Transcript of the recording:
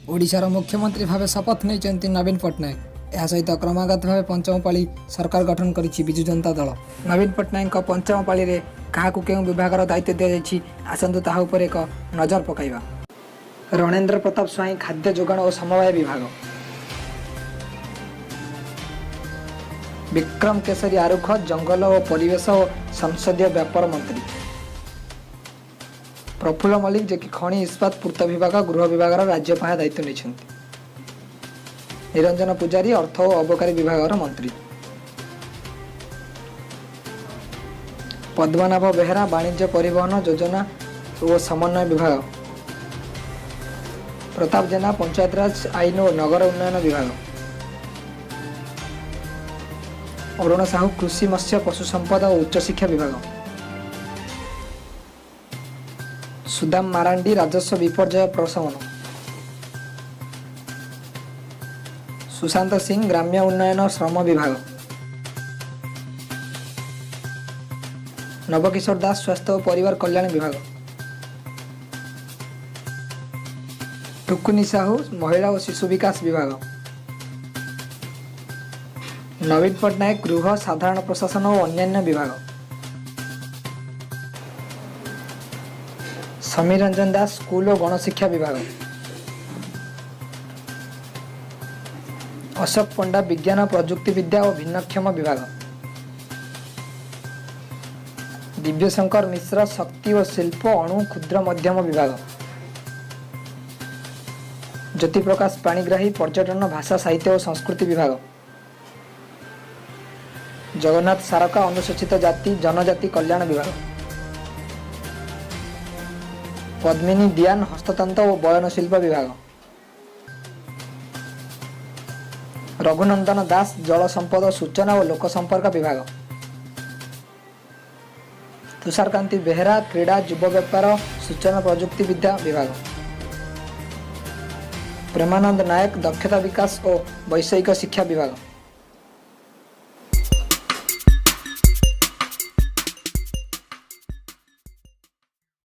ଓଡ଼ିଶାର ମୁଖ୍ୟମନ୍ତ୍ରୀ ଭାବେ ଶପଥ ନେଇଛନ୍ତି ନବୀନ ପଟ୍ଟନାୟକ। ଏହା ସହିତ କ୍ରମାଗତ ଭାବେ ପଞ୍ଚମ ପାଳି ସରକାର ଗଠନ କରିଛି ବିଜୁ ଜନତା ଦଳ। ନବୀନ ପଟ୍ଟନାୟକଙ୍କ ପଞ୍ଚମ ପାଳିରେ କାହାକୁ କେଉଁ ବିଭାଗର ଦାୟିତ୍ୱ ଦିଆଯାଇଛି, ଆସନ୍ତୁ ତାହା ଉପରେ ଏକ ନଜର ପକାଇବା। ରଣେନ୍ଦ୍ର ପ୍ରତାପ ସ୍ୱାଇଁ, ଖାଦ୍ୟ ଯୋଗାଣ ଓ ସମବାୟ ବିଭାଗ। ବିକ୍ରମ କେଶରୀ ଆରୁଖ, ଜଙ୍ଗଲ ଓ ପରିବେଶ ଓ ସଂସଦୀୟ ବ୍ୟାପାର ମନ୍ତ୍ରୀ। ପ୍ରଫୁଲ୍ଲ ମଲ୍ଲିକ, ଯିଏକି ଖଣି, ଇସ୍ପାତ, ପୂର୍ତ୍ତ ବିଭାଗ, ଗୃହ ବିଭାଗର ରାଜ୍ୟ ପାହ୍ୟା ଦାୟିତ୍ୱ ନେଇଛନ୍ତି। ନିରଞ୍ଜନ ପୂଜାରୀ, ଅର୍ଥ ଓ ଅବକାରୀ ବିଭାଗର ମନ୍ତ୍ରୀ। ପଦ୍ମନାଭ ବେହେରା, ବାଣିଜ୍ୟ, ପରିବହନ, ଯୋଜନା ଓ ସମନ୍ୱୟ ବିଭାଗ। ପ୍ରତାପ ଜେନା, ପଞ୍ଚାୟତରାଜ, ଆଇନ ଓ ନଗର ଉନ୍ନୟନ ବିଭାଗ। ଅରୁଣ ସାହୁ, କୃଷି, ମତ୍ସ୍ୟ, ପଶୁ ସମ୍ପଦ ଓ ଉଚ୍ଚଶିକ୍ଷା ବିଭାଗ। ସୁଦାମ ମାରାଣ୍ଡି, ରାଜସ୍ୱ, ବିପର୍ଯ୍ୟୟ ପ୍ରଶମନ। ସୁଶାନ୍ତ ସିଂ, ଗ୍ରାମ୍ୟ ଉନ୍ନୟନ, ଶ୍ରମ ବିଭାଗ। ନବକିଶୋର ଦାସ, ସ୍ୱାସ୍ଥ୍ୟ ଓ ପରିବାର କଲ୍ୟାଣ ବିଭାଗ। ଟୁକୁନି ସାହୁ, ମହିଳା ଓ ଶିଶୁ ବିକାଶ ବିଭାଗ। ନବୀନ ପଟ୍ଟନାୟକ, ଗୃହ, ସାଧାରଣ ପ୍ରଶାସନ ଓ ଅନ୍ୟାନ୍ୟ ବିଭାଗ। ସମୀର ରଞ୍ଜନ ଦାସ, ସ୍କୁଲ ଓ ଗଣଶିକ୍ଷା ବିଭାଗ। ଅଶୋକ ପଣ୍ଡା, ବିଜ୍ଞାନ, ପ୍ରଯୁକ୍ତିବିଦ୍ୟା ଓ ଭିନ୍ନକ୍ଷମ ବିଭାଗ। ଦିବ୍ୟଶଙ୍କର ମିଶ୍ର, ଶକ୍ତି ଓ ଶିଳ୍ପ, ଅଣୁ କ୍ଷୁଦ୍ର ମଧ୍ୟମ ବିଭାଗ। ଜ୍ୟୋତିପ୍ରକାଶ ପାଣିଗ୍ରାହୀ, ପର୍ଯ୍ୟଟନ, ଭାଷା, ସାହିତ୍ୟ ଓ ସଂସ୍କୃତି ବିଭାଗ। ଜଗନ୍ନାଥ ସାରକା, ଅନୁସୂଚିତ ଜାତି ଜନଜାତି କଲ୍ୟାଣ ବିଭାଗ। ପଦ୍ମିନୀ ଦିଆନ, ହସ୍ତତନ୍ତ ଓ ବୟନଶିଳ୍ପ ବିଭାଗ। ରଘୁନନ୍ଦନ ଦାସ, ଜଳ ସମ୍ପଦ, ସୂଚନା ଓ ଲୋକସମ୍ପର୍କ ବିଭାଗ। ତୁଷାରକାନ୍ତି ବେହେରା, କ୍ରୀଡ଼ା, ଯୁବ ବ୍ୟାପାର, ସୂଚନା ପ୍ରଯୁକ୍ତିବିଦ୍ୟା ବିଭାଗ। ପ୍ରେମାନନ୍ଦ ନାୟକ, ଦକ୍ଷତା ବିକାଶ ଓ ବୈଷୟିକ ଶିକ୍ଷା ବିଭାଗ।